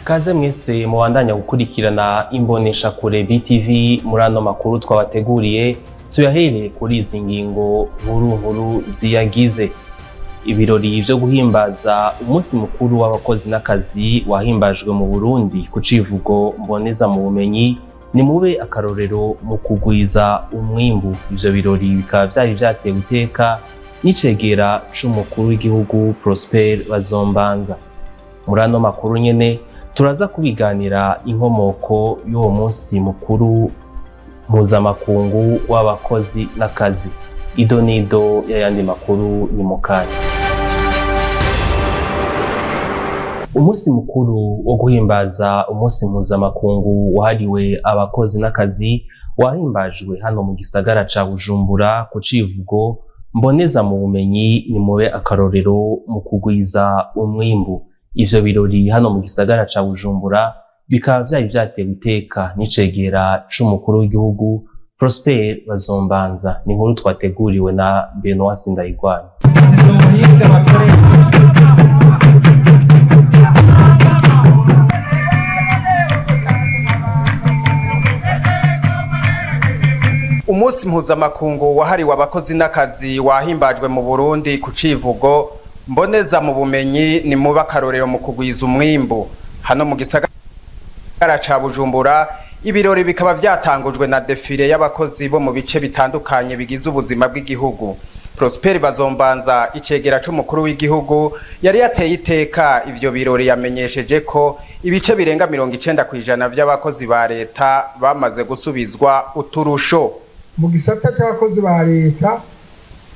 Kaze mwese mubandanya gukurikirana imboneshakure BTV muri ano makuru twabateguriye, tuyahereye kuri izi ngingo nkuru nkuru ziyagize. Ibirori vyo guhimbaza umunsi mukuru w'abakozi n'akazi wahimbajwe mu Burundi ku civugo "Mboneza mu bumenyi, nimube akarorero mu kugwiza umwimbu". Ivyo birori bikaba vyari vyatewe iteka n'icegera c'umukuru w'igihugu Prosper Bazombanza. Muri ano makuru nyene turaza kubiganira inkomoko y'uwo munsi mukuru mpuzamakungu w'abakozi n'akazi. Ido nido y'ayandi makuru ni mukanya. Umunsi mukuru wo guhimbaza umunsi mpuzamakungu wahariwe abakozi n'akazi wahimbajwe hano mu gisagara ca Bujumbura ku civugo "Mboneza mu bumenyi, nimube akarorero mu kugwiza umwimbu". Ivyo birori hano mu gisagara ca Bujumbura bikaba vyari vyatewe iteka n'icegera c'umukuru w'igihugu Prosper Bazombanza. Ni inkuru twateguriwe na Benoit Sindayigwanya. Ubuhinga bakoresha. Umunsi mpuzamakungu wahariwe abakozi n'akazi wahimbajwe mu Burundi ku civugo "Mboneza mu bumenyi, ni muba akarorero mu kugwiza umwimbu". Hano mu gisagara ca Bujumbura, ibirori bikaba vyatangujwe na défilé y'abakozi bo mu bice bitandukanye bigize ubuzima bw'igihugu. Prosper Bazombanza, icegera c'umukuru w'igihugu yari yateye iteka ivyo birori, yamenyesheje ko ibice birenga 90% vy'abakozi ba leta bamaze gusubizwa uturusho. Mu gisata c'abakozi ba leta,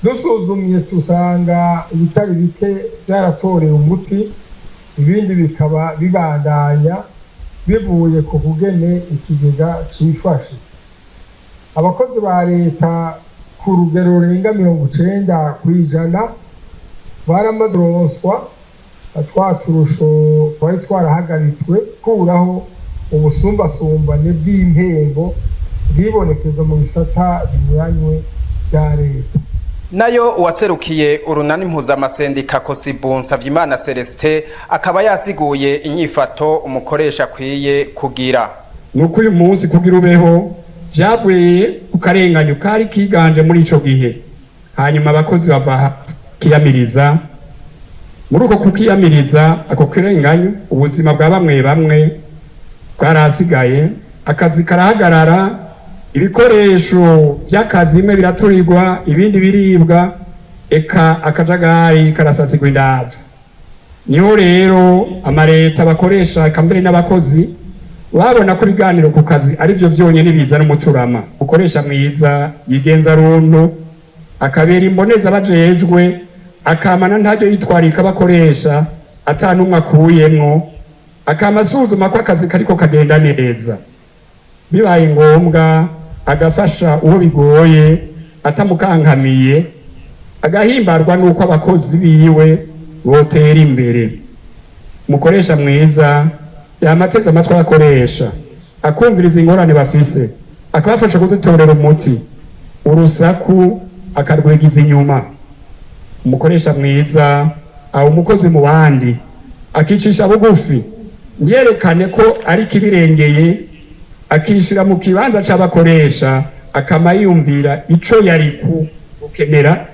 dusuzumye tusanga ibitari bike vyaratorewe umuti, ibindi bikaba bibandanya bivuye ku kugene ikigega cifashe. Abakozi ba leta ku rugero rurenga 90% baramaze kuronswa twa turusho twari twarahagaritswe, kuraho ubusumbasumbane bw'impembo bwibonekeza mu bisata binyuranywe vya leta. Nayo uwaserukiye urunani mpuzamasendika COSYBU, Nsavyimana Celestin, akaba yasiguye inyifato umukoresha akwiye kugira. Nuko uyu munsi kugira ubeho vyavuye ku karenganyo kari kiganje muri ico gihe, hanyuma abakozi bava hasi kiyamiriza. Muri uko kukiyamiriza ako karenganyo, ubuzima bwa bamwe bamwe bwarahasigaye, akazi karahagarara, ibikoresho vy'akazi bimwe biraturirwa, ibindi biribwa, eka akajagari karasasigwa indavu. Niho rero amareta bakoresha, eka mbere n'abakozi, babona ko ibiganiro ku kazi ari byo vyonyene bizana umuturama. Ukoresha mwiza yigenza runtu, akabera imboneza bajejwe, akamana ntaryo yitwarika abakoresha ata n'umwe akuyemwo, akama asuzuma ko akazi kariko kagenda neza, bibaye ngombwa agafasha uwo bigoye atamukankamiye, agahimbarwa n'uko abakozi biwe botera imbere. Umukoresha mwiza yamateze amatwi abakoresha, akumviriza ingorane bafise, akabafasha kuzitorera umuti, urusaku akarwegiza inyuma. Umukoresha mwiza aho umukozi mu bandi, akicisha bugufi, ntiyerekane ko ari kibirengeye, akishira mu kibanza c'abakoresha, akama yiyumvira ico yari gukenera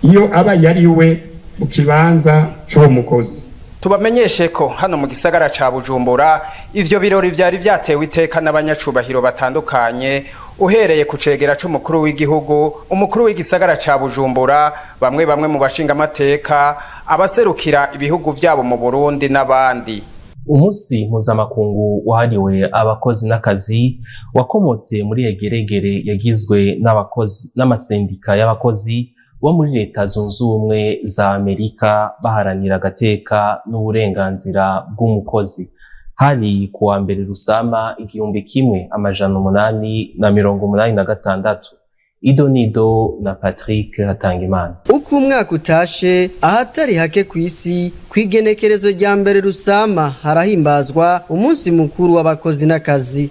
iyo aba yari we mu kibanza c'uwo mukozi. Tubamenyeshe ko hano mu gisagara ca Bujumbura ivyo birori vyari vyatewe iteka n'abanyacubahiro batandukanye, uhereye ku cegera c'umukuru w'igihugu, umukuru w'igisagara ca Bujumbura, bamwe bamwe mu bashingamateka, abaserukira ibihugu vyabo mu Burundi n'abandi. Umunsi mpuzamakungu wahariwe abakozi n'akazi wakomotse muri egeregere yagizwe n'abakozi n'amasendika y'abakozi bo muri Leta Zunze Ubumwe za Amerika, baharanira agateka n'uburenganzira bw'umukozi. Hari ku wa 1 Rusama 1886. Ido nido na Patrick Hatangimana. Uko umwaka utashe, ahatari hake ku isi, kw'igenekerezo rya 1 Rusama harahimbazwa umunsi mukuru w'abakozi n'akazi.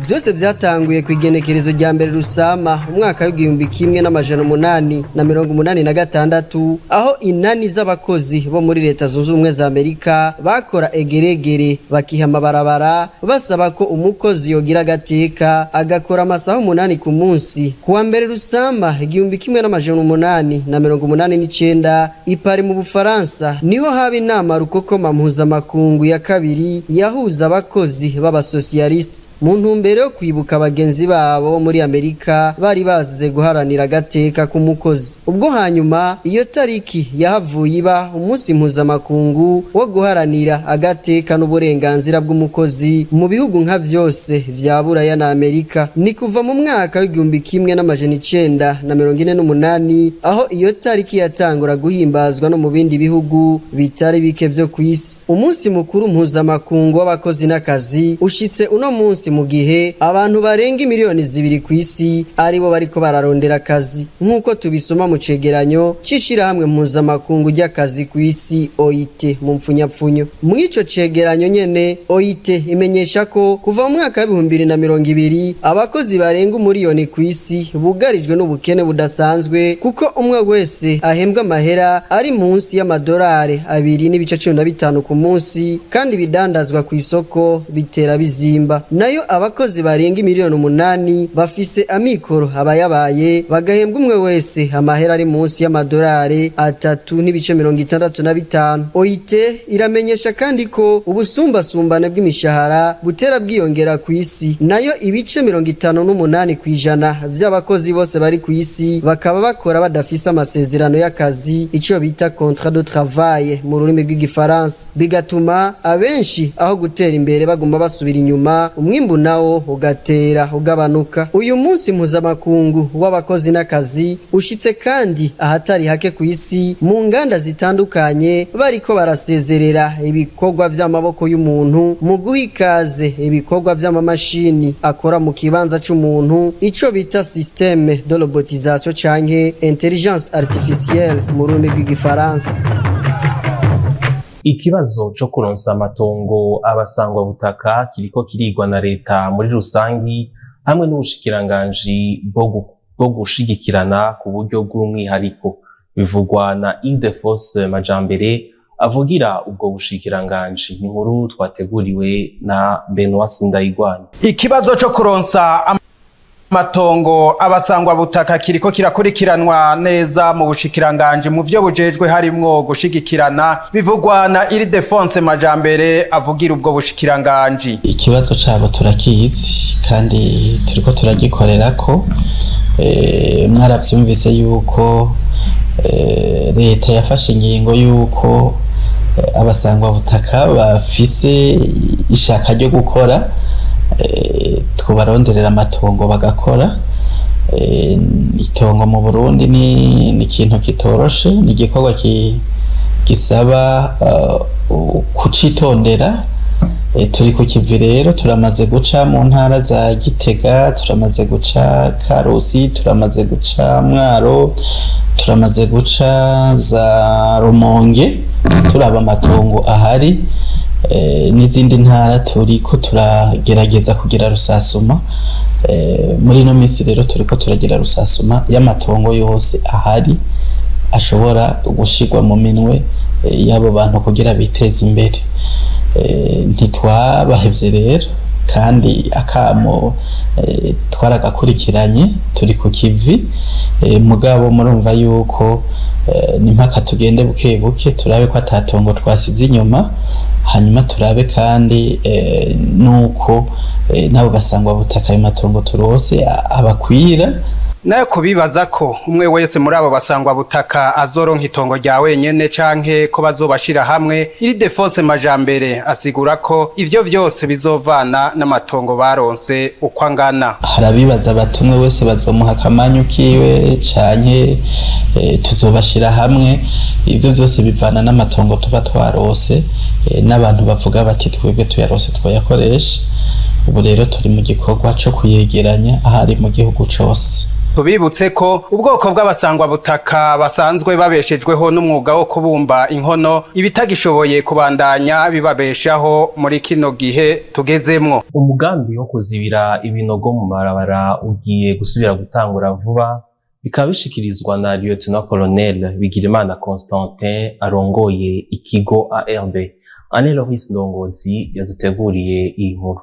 Vyose Vyose vyatanguye ku igenekerezo rya 1 Rusama umwaka w'1886, aho inani z'abakozi bo muri Leta Zunze Ubumwe za Amerika bakora egeregere, bakiha amabarabara, basaba ko umukozi yogira agateka agakora amasaha 8 ku munsi. Kuwa 1 Rusama 1889, i Paris mu Bufaransa, niho haba inama rukokoma mpuzamakungu ya kabiri yahuza abakozi b'abasosiyalisite mu ntumbero yo kwibuka bagenzi babo muri Amerika bari bazize guharanira agateka k'umukozi. Ubwo hanyuma iyo tariki yahavuye iba umunsi mpuzamakungu wo guharanira agateka n'uburenganzira bw'umukozi mu bihugu nka vyose vya Buraya na Amerika. Ni kuva mu mwaka w'1948 aho iyo tariki yatangura guhimbazwa no mu bindi bihugu bitari bike vyo kw'isi. Umunsi mukuru mpuzamakungu w'abakozi n'akazi ushitse uno munsi mu gihe abantu barenga 2 miliyoni kw'isi aribo bariko bararondera akazi, nk'uko tubisoma mu cegeranyo c'ishirahamwe mpuzamakungu ry'akazi kw'isi, OIT mu mpfunyapfunyo. Mw'ico cegeranyo nyene, OIT imenyesha ko kuva mu mwaka w'2020 abakozi barenga 1 miliyoni kw'isi bugarijwe n'ubukene budasanzwe, kuko umwe wese ahembwa amahera ari munsi y'amadolari 2.15 ku munsi, kandi bidandazwa ku isoko bitera bizimba. Nayo abakozi barenga 8 miliyoni bafise amikoro abayabaye bagahembwa umwe wese amahera ari munsi y'amadolari 3.65. OIT iramenyesha kandi ko ubusumbasumbane bw'imishahara butera bwiyongera ku isi, nayo ibice 58% vy'abakozi bose bari ku isi bakaba bakora badafise amasezerano y'akazi, ico bita contrat de travail mu rurimi rw'igifaransa, bigatuma abenshi aho gutera imbere baguma basubira inyuma, umwimbu nawo ugatera ugabanuka. Uyu munsi mpuzamakungu w'abakozi n'akazi ushitse kandi ahatari hake ku isi mu nganda zitandukanye bariko barasezerera ibikorwa vy'amaboko y'umuntu mu guha ikaze ibikorwa vy'amamashini akora mu kibanza c'umuntu, ico bita système de robotisation canke intelligence artificielle mu rurimi rw'igifaransa. Ikibazo co kuronsa amatongo abasangwa butaka kiriko kirigwa na leta muri rusangi hamwe n'ubushikiranganji bwo gushigikirana ku buryo bw'umwihariko, bivugwa na Ildefonse Majambere avugira ubwo bushikiranganji. Ni inkuru twateguriwe na Benoit Sindayigwanya. Ikibazo co kuronsa amatongo abasangwa butaka kiriko kirakurikiranwa neza mu bushikiranganji mu vyo bujejwe harimwo gushigikirana, bivugwa na Ildefonse Majambere avugira ubwo bushikiranganji. Ikibazo cabo turakizi kandi turiko turagikorerako. Mwaravyumvise yuko leta yafashe ingingo yuko abasangwa butaka bafise ishaka ryo gukora twobaronderera amatongo bagakora. Itongo mu Burundi ni ikintu kitoroshe, ni igikorwa gisaba kucitondera. Turi ku kivi rero, turamaze guca mu ntara za Gitega, turamaze guca Karusi, turamaze guca Mwaro, turamaze guca za Rumonge, turaba amatongo ahari, n'izindi ntara turiko turagerageza kugira rusasuma. Muri ino minsi rero turiko turagira rusasuma y'amatongo yose ahari ashobora gushirwa mu minwe y'abo bantu kugira biteze imbere. Ntitwabahevye rero, kandi akamo twaragakurikiranye, turi ku kivi. Mugabo murumva yuko ni mpaka tugende buke buke, turabe ko atatongo twasize inyuma, hanyuma turabe kandi nuko nabo basangwa butaka ayo matongo turose abakwira. Nayo kubibaza ko umwe wese muri abo basangwa butaka azoronka itongo rya wenyene canke ko bazobashira hamwe, Ildefonse Majambere asigura ko ivyo vyose bizovana n'amatongo baronse uko angana. Harabibaza bati umwe wese bazomuha akamanyu kiwe canke tuzobashira hamwe? Ivyo vyose bivana n'amatongo tuba twarose, n'abantu bavuga bati twebwe tuyarose twayakoresha. Ubu rero turi mu gikorwa co kuyegeranya ahari mu gihugu cose. Tubibutse ko ubwoko bw'abasangwa butaka basanzwe babeshejweho n'umwuga wo kubumba inkono ibitagishoboye kubandanya bibabeshaho muri kino gihe tugezemwo. Umugambi wo kuzibira ibinogo mu mabarabara ugiye gusubira gutangura vuba, bikaba bishikirizwa na Lieutenant Colonel Bigirimana Constantin arongoye ikigo ARB. Anne Loris Ndongozi yaduteguriye iyi nkuru.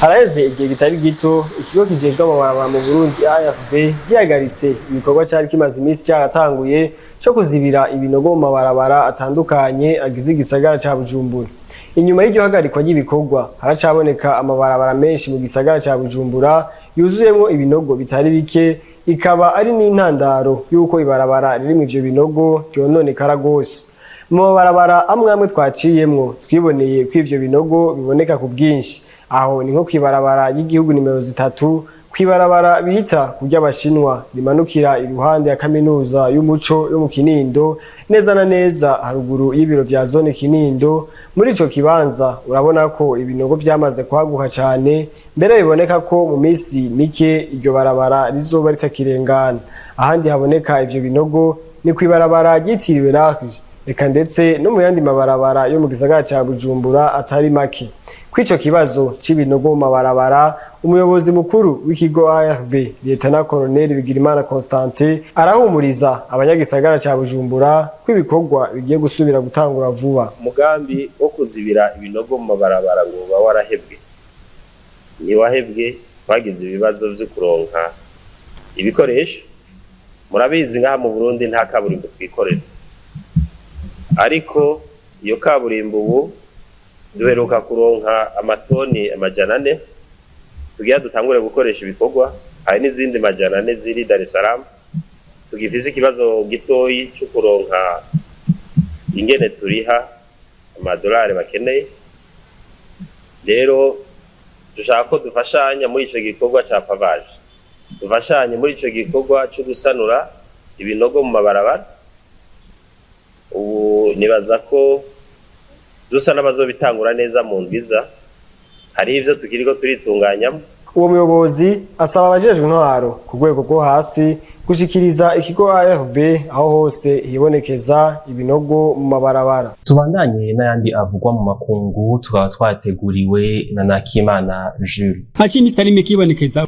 Haraheze igihe kitari gito ikigo kijejwe amabarabara mu Burundi ARB gihagaritse ibikorwa cari kimaze iminsi cyaratanguye cyo kuzibira ibinogo mu mabarabara atandukanye agize igisagara ca Bujumbura. Inyuma y'iryo hagarikwa ry'ibikorwa haracaboneka amabarabara menshi mu gisagara ca Bujumbura yuzuyemwo ibinogo bitari bike, ikaba ari n'intandaro y'uko ibarabara ririmwo ivyo binogo ryononekara gose. Mu mabarabara amwe amwe twaciyemwo twiboneye ko ivyo binogo biboneka ku bwinshi. Aho ni nko kwibarabara y'igihugu nimero 3, kwibarabara bita kury'abashinwa rimanukira iruhande ya kaminuza y'umuco yo mu Kinindo, neza na neza haruguru y'ibiro vya zone Kinindo. Muri ico kibanza urabona ko ibinogo vyamaze kwaguka cane, mbere biboneka ko mu misi mike iryo barabara rizoba ritakirengana. Ahandi haboneka ivyo binogo ni kwibarabara ryitiriwe Large, eka ndetse no mu yandi mabarabara yo mu gisagara ca Bujumbura atari make. Kw'ico kibazo c'ibinogo mu mabarabara, umuyobozi mukuru w'ikigo ARB Lieutenant Colonel Bigirimana Constantin arahumuriza abanyagisagara ca Bujumbura ko ibikorwa bigiye gusubira gutangura vuba. Umugambi wo kuzibira ibinogo mu mabarabara ngo uba warahebwe, ntiwahebwe, twagize ibibazo vyo kuronka ibikoresho. Murabizi ngaha mu Burundi nta kaburimbo twikorera, ariko iyo kaburimbo ubu duheruka kuronka amatoni 400 tugira dutangure gukoresha ibikorwa. Hari n'izindi 400 ziri Dar es Salaam. Tugifise ikibazo gitoyi cyo kuronka ingene turiha amadolari bakeneye. Rero dushaka ko dufashanya muri ico gikorwa ca pavage, dufashanye muri ico gikorwa cyo gusanura ibinogo mu mabarabara. Ubu nibaza ko dusa n'abazobitangura neza mu ndwiza, hari ivyo tukiriko turitunganyamo. Uwo muyobozi asaba abajejwe intwaro ku rwego rwo hasi gushikiriza ikigo ARB aho hose hibonekeza ibinogo mu mabarabara. Tubandanye n'ayandi avugwa mu makungu, tukaba twateguriwe na Nakimana Jules. Haciye iminsi itari mike hibonekeza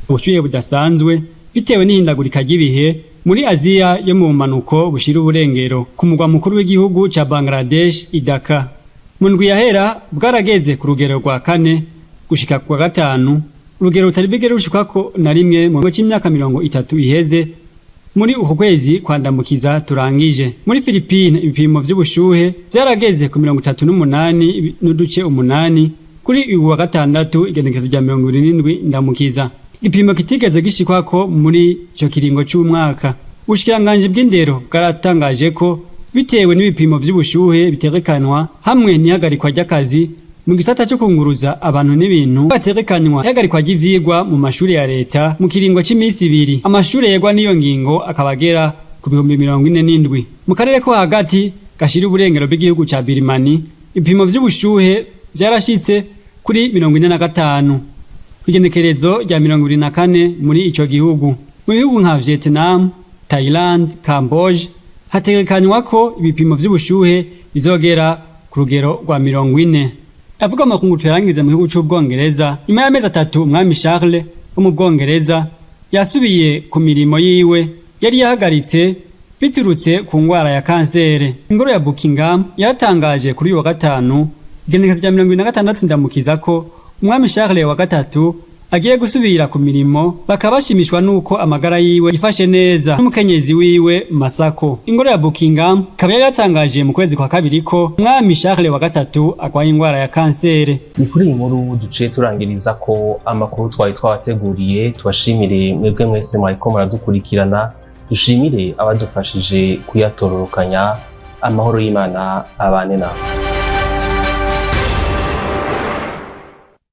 ubushuhe budasanzwe bitewe n'ihindagurika ry'ibihe muri Aziya yo mu bumanuko bushira uburengero, ku mugwa mukuru w'igihugu ca Bangladesh i Dhaka. Mu ndwi yahera bwarageze ku rugero rwa 4 gushika ku 5, urugero rutari bwigere rushikwako na rimwe mu gihe c'imyaka 30 iheze muri uku kwezi kwa Ndamukiza turangije. Muri Philippines ibipimo vy'ubushuhe vyarageze ku 38.8 kuri uyu wa gatandatu igenekerezo rya 27 Ndamukiza, igipimo kitigeze gishikwako muri ico kiringo c'umwaka. Ubushikiranganji bw'indero bwaratangaje ko bitewe n'ibipimo vy'ubushuhe bitegekanwa hamwe n'ihagarikwa ry'akazi mu gisata cyo kunguruza abantu n'ibintu, bategekanwa ihagarikwa ry'ivyigwa mu mashuri ya leta mu kiringo c'imisi 2. Amashuri yegwa n'iyo ngingo akaba agera ku 47,000. Mu karere ko hagati gashira uburengero bw'igihugu ca Birimani, ibipimo vy'ubushuhe vyarashitse kuri 45 kw'igenekerezo rya 24 muri ico gihugu. Mu bihugu nka Vietnam, Thailand, Camboge hategekanywa ko ibipimo vy'ubushuhe bizogera ku rugero rwa 40. Avuga amakungu tuyarangiza mu gihugu c'Ubwongereza. Nyuma y'amezi 3 umwami Charles wo mu Bwongereza yasubiye ku mirimo yiwe yari yahagaritse biturutse ku ngwara ya kansere. Ingoro ya Buckingham yaratangaje kuri uyu wa gatanu igenekerezo rya 26 Ndamukiza ko umwami Charles wa gatatu agiye gusubira ku mirimo, bakaba bashimishwa nuko amagara yiwe yifashe neza n'umukenyezi wiwe Masako. Ingoro ya Buckingham ikaba yari yatangaje mu kwezi kwa 2 ko umwami Charles wa gatatu agwaye ingwara ya kansere. Ni kuri iyi nkuru duciye turangiriza ko amakuru twari twabateguriye. Tubashimire mwebwe mwese mwariko muradukurikirana, dushimire abadufashije kuyatororokanya. Amahoro y'Imana abane nawe.